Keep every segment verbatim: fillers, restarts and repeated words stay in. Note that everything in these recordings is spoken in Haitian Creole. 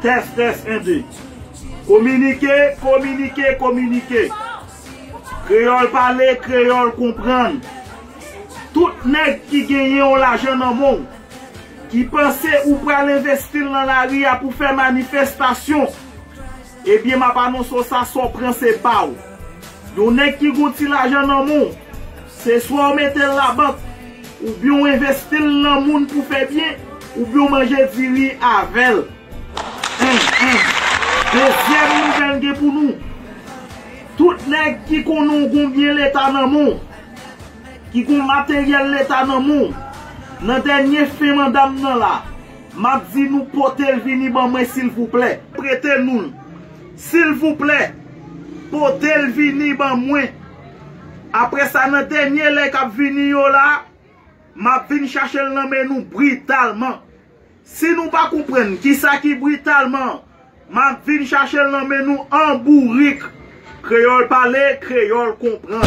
Tès, tès, en, de. Kominike, kominike, kominike. Kreyòl pale, kreyòl konprann. Tout nèg ki genyen yon lajan nan men w, ki panse ou pral envesti l nan lari a pou fè manifestasyon, ebyen, m ap anonse w sa, sa w pran se pa w. Yon nèg ki gon ti lajan nan men w, se swa w mete l labank, oubyen w envesti l nan moun pou fè byen, oubyen w manje diri avè l. En, en. Dezyèm nouvèl gen pou nou. Tout nèg ki konnen w gon byen leta nan men w, ki gon materyèl leta nan men w, nan dènye fen manda m nan la, m ap di nou pote l vini ban mwen silvouplè. Prete nou l. Silvouplè, pote l vini ban mwen. Apre sa, nan dènye lè k ap vini yo la, m ap vin chache l nan men nou britalman. Si nou pa konprann kisa ki britalman, m ap vin chache l nan men nou an bourik. Kreyòl pale, kreyòl konprann.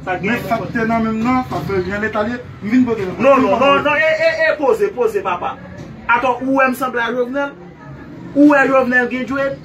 Sa gen Men sa k te nan men m nan, sa fè byen leta li ye. M vin pote l. Non, non, non, non, e, e, e, poze, poze, papa. Atò, ou wè m sanble a Jovenel? Ou wè Jovenel gen dread?